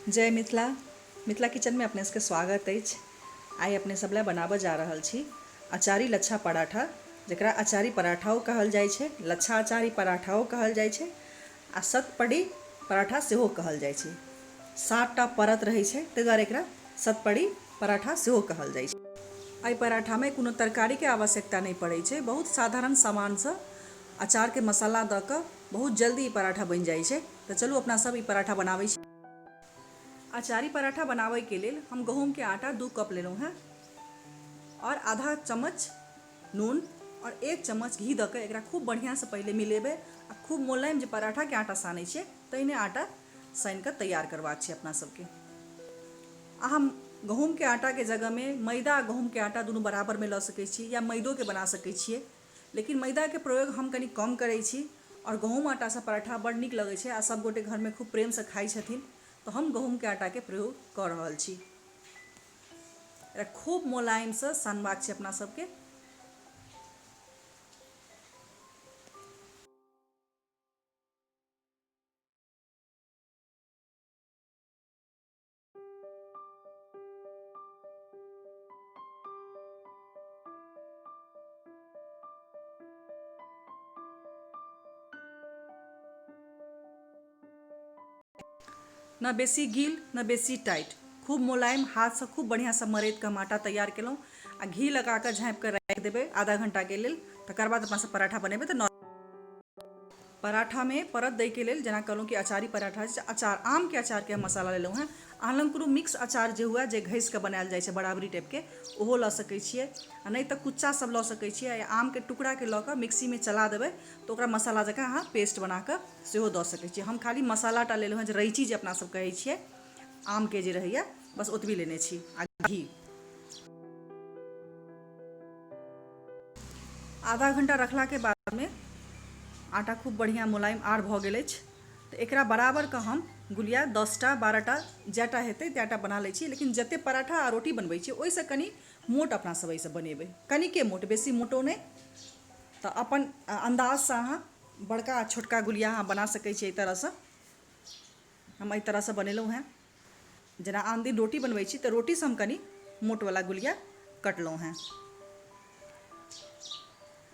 जय मिथिला। मिथिला किचन में अपने सबके स्वागत अछि। आइ अपने सब लए बनाबऽ जा रहल छी अचारी लच्छा पराठा, जकरा अचारी पराठाओ कहल जाइ छै, लच्छा अचारी पराठाओ कहल जाइ छै आ सतपड़ी पराठा सेहो कहल जाइ छै। 7टा परत रहै छै, ताहि दुआरे एकरा सतपड़ी पराठा सेहो कहल जाइ छै। एहि पराठामे कोनो तरकारीके आवश्यकता नहि पड़ै छै। बहुत साधारण सामानसँ अचारके मसाला दऽ कऽ बहुत जल्दी ई पराठा बनि जाइ छै। तऽ चलू अपना सब ई पराठा बनाबै छी। अचारी पराठा बनाबैके लेल हम गहूँमके आटा 2 कप लेलहुँ हेँ आओर आधा चम्मच नून आओर 1 चम्मच घी दऽ कऽ एकरा खूब बढ़िआँसँ पहिले मिलेबै आ खूब मोलायम जे पराठाके आटा सानै छियै तहिने आटा सानि कऽ तैयार करबाक छै अपना सबके। अहाँ गहूँमके आटाके जगहमे मैदा आ गहूँमके आटा दुनू बराबरमे लऽ सकै छी या मैदोके बना सकै छियै, लेकिन मैदाके प्रयोग हम कनि कम करै छी आओर गहूँम आटासँ पराठा बड़ नीक लगै छै आ सब गोटे घरमे खूब प्रेमसँ खाइ छथिन, तऽ हम गहूँमके आटाके प्रयोग कऽ रहल छी। एकरा खूब मोलायमसँ सानबाक छै अपना सबके। न बेसी गील न बेसी टाइट, खूब मोलायम हाथसँ खूब बढ़िआँसँ मरैत कऽ हम आटा तैयार केलहुँ आ घी लगा कऽ झाँपि कऽ राखि देबै आधा घंटाके लेल। तकर बाद अपना सब पराठा बनेबै। तऽ पराठामे परत दैके लेल, जेना कहलहुँ कि अचारी पराठा छै, अचार आमके अचारके हम मसाला लेलहुँ हेँ। अहाँ लग कोनो मिक्स अचार जे हुए, जे घसिकऽ बनायल जाइ छै बराबरी टाइपके, ओहो लऽ सकै छियै आ नहि तऽ कुच्चा सब लऽ सकै छियै या आमके टुकड़ाके लऽ कऽ मिक्सीमे चला देबै तऽ ओकरा मसाला जकाँ अहाँ पेस्ट बनाकऽ सेहो दऽ सकै छियै। हम खाली मसाला टा लेलहुँ हेँ, जे रैची जे अपना सब कहै छियै आमके जे रहैए, बस ओतबी लेने छी आ घी। आधा घंटा रखलाके बादमे आटा खूब बढ़िआँ मुलायम आर भऽ गेल अछि। तऽ एकरा बराबरके हम गुलिया 10टा 12टा जएटा हेतै तएटा बना लै छी, लेकिन जतेक पराठा आ रोटी बनबै छी ओहिसँ कनि मोट अपना सब एहिसँ बनेबै, कनिके मोट, बेसी मोटो नहि। तऽ अपन अन्दाजसँ अहाँ बड़का आ छोटका गुलिया अहाँ बना सकै छी। एहि तरहसँ हम एहि तरहसँ बनेलहुँ हेँ। जेना आन दिन रोटी बनबै छी तऽ रोटीसँ हम कनि मोटवला गुलिया कटलहुँ हेँ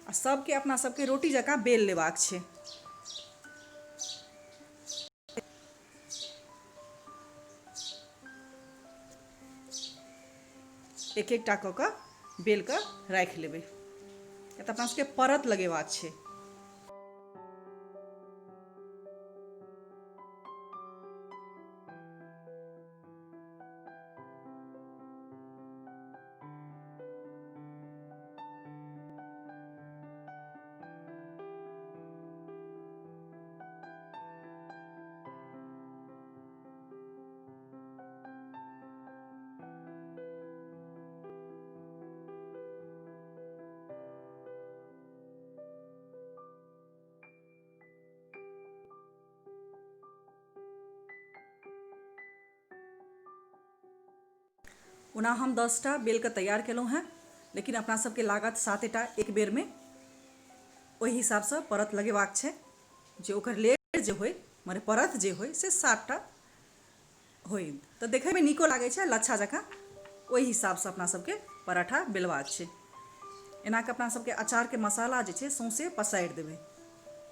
आ सबके अपना सबके रोटी जकाँ बेल लेबाक छै। एक एकटा कऽ कऽ बेल कऽ राखि लेबै, तऽ अपना सबके परत लगेबाक छै। ओना हम 10टा बेलके तैयार केलहुँ हेँ, लेकिन अपना सबके लागत 7टा एक बेरमे। ओहि हिसाबसँ परत लगेबाक छै जे ओकर लेयर जे होइ, मने परत जे होइ, से 7टा होइ तऽ देखैमे नीको लागै छै लच्छा जकाँ। ओहि हिसाबसँ अपना सबके पराठा बेलबाक छै। एनाके अपना सबके अचारके मसाला जे छै सौँसे पसारि देबै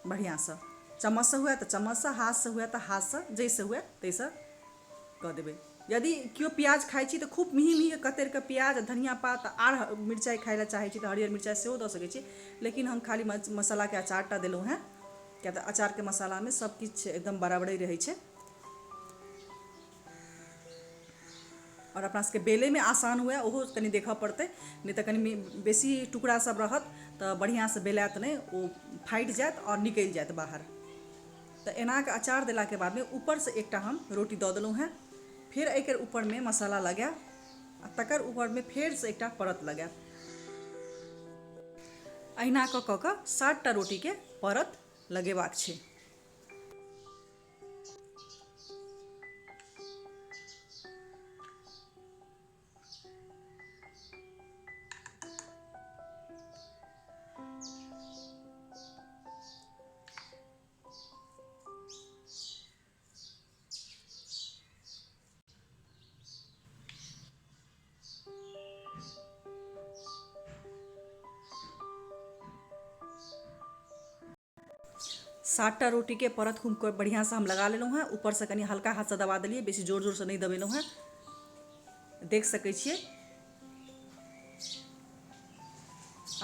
बढ़िआँसँ। चम्मचसँ हुए तऽ चम्मचसँ, हाथसँ हुए तऽ हाथसँ, जाहिसँ हुए ताहिसँ कऽ देबै। यदि केओ प्याज खाइ छी तऽ खूब मेही मेहीके कतरि कऽ प्याज आ धनिया पात आर मिरचाइ खाइ लए चाहै छी तऽ हरियर मिरचाइ सेहो दऽ सकै छी, लेकिन हम खाली मसालाके अचार टा देलहुँ हेँ, किएक तऽ अचारके मसालामे सब किछु एकदम बराबरे रहै छै आओर अपना सबके बेलैमे आसान हुए ओहो कनि देखऽ पड़तै। नहि तऽ कनि बेसी टुकड़ा सब रहत तऽ बढ़िआँसँ बेलायत नहि, ओ फाटि जायत आओर निकलि जायत बाहर। तऽ एनाके अचार देलाके बादमे ऊपरसँ एकटा हम रोटी दऽ देलहुँ हेँ। फेर एहिके ऊपरमे मसाला लगायब आ तकर ऊपरमे फेरसँ एकटा परत लगायब। अहिना कऽ कऽ कऽ 7टा रोटीके परत लगेबाक छै। 7टा रोटीके परत खूब बढ़िआँसँ हम लगा लेलहुँ हेँ। ऊपरसँ कनि हल्का हाथसँ दबा देलियै, बेसी जोर जोरसँ नहि दबेलहुँ हेँ। देख सकै छियै।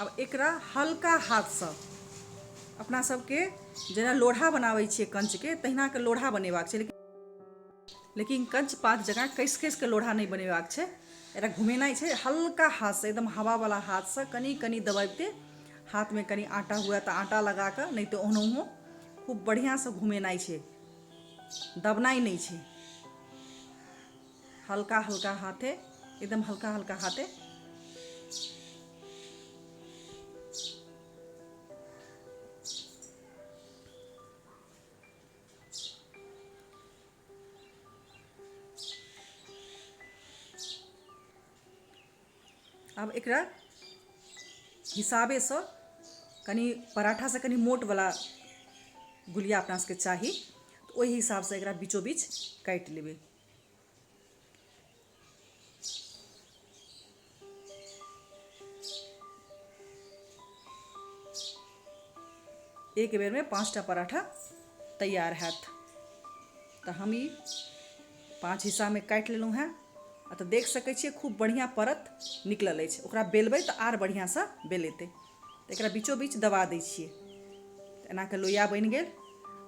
आब एकरा हल्का हाथसँ अपना सबके जेना लोढ़ा बनाबै छियै कंचके तहिनाके लोढ़ा बनेबाक छै, लेकिन कंच पात जकाँ कसि कसिके लोढ़ा नहि बनेबाक छै। एकरा घुमेनाइ छै हल्का हाथसँ, एकदम हवावला हाथसँ कनि कनि दबाबिते, हाथमे कनि आटा हुए तऽ आटा लगा कऽ, नहि तऽ ओनाहियो खूब बढ़िआँसँ घुमेनाइ छै, दबनाइ नहि छै। हल्का हल्का हाथे, एकदम हल्का हल्का हाथे। आब एकरा हिसाबेसँ कनि पराठासँ कनि मोटवला गुलिया अपना सबके चाही, तऽ ओहि हिसाबसँ एकरा बीचो बीच काटि लेबै। एक बेरमे 5टा पराठा तैयार हैत। तऽ हम ई 5 हिस्सामे काटि लेलहुँ हेँ आ तऽ देख सकै छियै खूब बढ़िआँ परत निकलल अछि। ओकरा बेलबै तऽ आर बढ़िआँसँ बेलेतै। तऽ एकरा बीचो बीच दबा दै छियै। तऽ एना कऽ लोइया बनि गेल।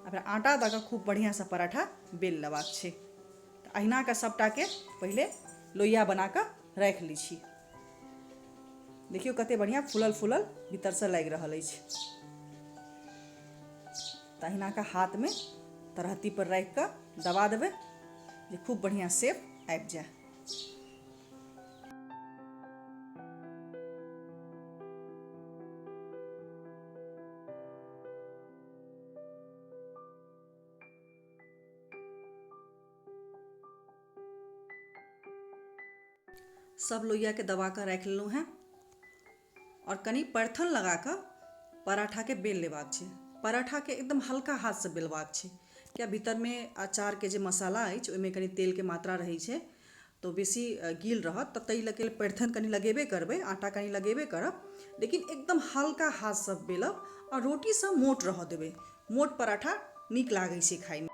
आ फेर आटा दऽ कऽ खूब बढ़िआँसँ पराठा बेल लेबाक छै। तऽ अहिना कऽ सबटाके पहिले लोइया बना कऽ राखि लै छी। देखियौ कते बढ़िआँ फूलल फूलल भीतरसँ लागि रहल अछि। तऽ अहिना कऽ हाथमे तरहत्थी पर राखि कऽ दबा देबै जे खूब बढ़िआँ शेप आबि जाय। सब लोहियाके दबा कऽ राखि लेलहुँ हेँ आओर कनि परथन लगा कऽ पराठाके बेल लेबाक छै। पराठाके एकदम हल्का हाथसँ बेलबाक छै, किया भीतरमे अचारके जे मसाला अछि ओहिमे कनि तेलके मात्रा रहै छै तऽ बेसी गील रहत, तऽ ताहि लऽ के परथन कनि लगेबे करबै, आटा कनि लगेबे करब, लेकिन एकदम हल्का हाथसँ बेलब आओर रोटीसँ मोट रहऽ देबै। मोट पराठा नीक लागै छै खाइमे।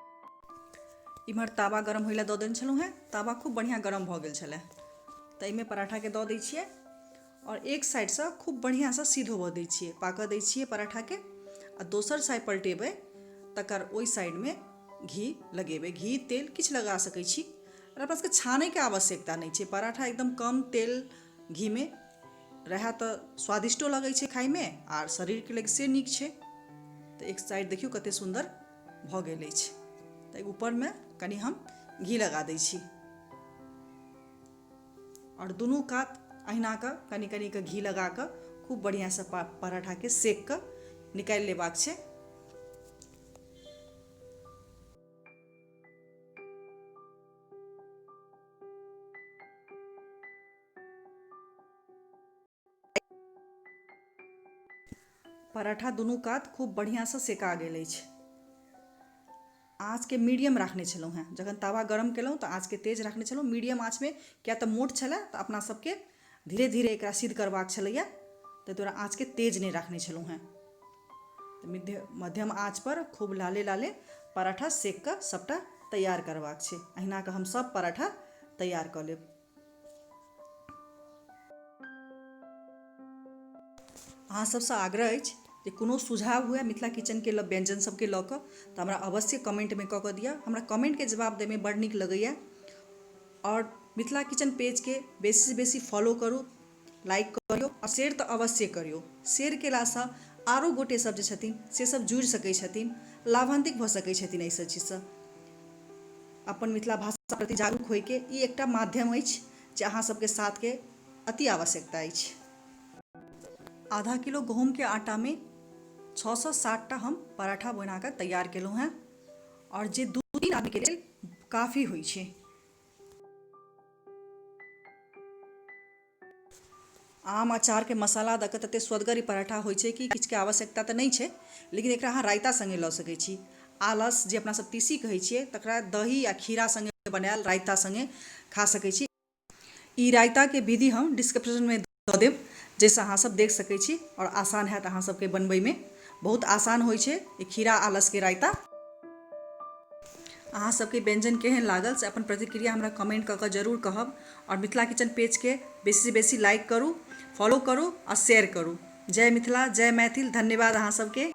इम्हर तावा गरम होय लए दऽ देने छलहुँ हेँ। तावा खूब बढ़िआँ गरम भऽ गेल छलै, तऽ एहिमे पराठाके दऽ दै छियै आओर एक साइडसँ खूब बढ़िआँसँ सिद्ध होबऽ दै छियै, पाकऽ दै छियै पराठाके। आ दोसर साइड पलटेबै तकर ओहि साइडमे घी लगेबै। घी तेल किछु लगा सकै छी। आओर अपना सबके छानैके आवश्यकता नहि छै। पराठा एकदम कम तेल घीमे रहए तऽ स्वादिष्टो लगै छै खाइमे आर शरीरके लेल से नीक छै। तऽ एक साइड देखियौ कते सुन्दर भऽ गेल अछि। तऽ ऊपरमे कनि हम घी लगा दै छी आओर दुनू कात अहिना कऽ कनि कनि कऽ घी लगा कऽ खूब बढ़िआँसँ पराठाके सेक कऽ निकालि लेबाक छै। पराठा दुनू कात खूब बढ़िआँसँ सेका गेल अछि। आँचके मीडियम राखने छलहुँ हेँ, जखन तावा गरम केलहुँ तऽ आँचके तेज राखने छलहुँ मीडियम आँचमे, किएक तऽ मोट छलए तऽ अपना सबके धीरे धीरे एकरा सिद्ध करबाक छलैए, ताहि दुआरे आँचके तेज नहि राखने छलहुँ हेँ। तऽ मध्यम आँचपर खूब लाले लाले पराठा सेक कऽ सबटा तैयार करबाक छै। अहिना कऽ हम सब पराठा तैयार कऽ लेब। अहाँ सबसँ आग्रह अछि जे कोनो सुझाव हुए मिथिला किचनके लऽ व्यञ्जन सबके लऽ कऽ तऽ हमरा अवश्य कमेन्टमे कऽ कऽ दिअ। हमरा कमेन्टके जवाब दैमे बड़ नीक लगैए। आओर मिथिला किचन पेजके बेसीसँ बेसी फॉलो करू, लाइक करियौ आओर शेयर तऽ अवश्य करियौ। शेयर केलासँ आरो गोटे सब जे छथिन से सब जुड़ि सकै छथिन, लाभान्वित भऽ सकै छथिन एहि सब चीजसँ। अपन मिथिला भाषा प्रति जागरूक होइके ई एकटा माध्यम अछि जे अहाँ सबके साथके अति आवश्यकता अछि। आधा किलो गहूँमके आटामे 6 सँ 7टा हम पराठा बनाकऽ तैयार केलहुँ हेँ आओर जे 2-3 आदमीके लेल काफी होइ छै। आम अचारके मसाला दऽ कऽ ततेक स्वदगर ई पराठा होइ छै कि किछुके आवश्यकता तऽ नहि छै, लेकिन एकरा अहाँ रायता सङ्गे लऽ सकै छी। आलस जे अपना सब तीसी कहै छियै तकरा दही आ खीरा सङ्गे बनायल रायता सङ्गे खा सकै छी। ई रायताके विधि हम डिस्क्रिप्शनमे दऽ देब जाहिसँ अहाँ सब देख सकै छी आओर आसान हैत अहाँ सबके बनबैमे। बहुत आसान होइ छै ई खीरा आलसके रायता। अहाँ सबके व्यंजन केहन लागल से अपन प्रतिक्रिया हमरा कमेंट कऽ कऽ जरूर कहब आओर मिथिला किचन पेजके बेसीसँ बेसी लाइक करू, फॉलो करू आ शेयर करू। जय मिथिला, जय मैथिल। धन्यवाद अहाँ सबके।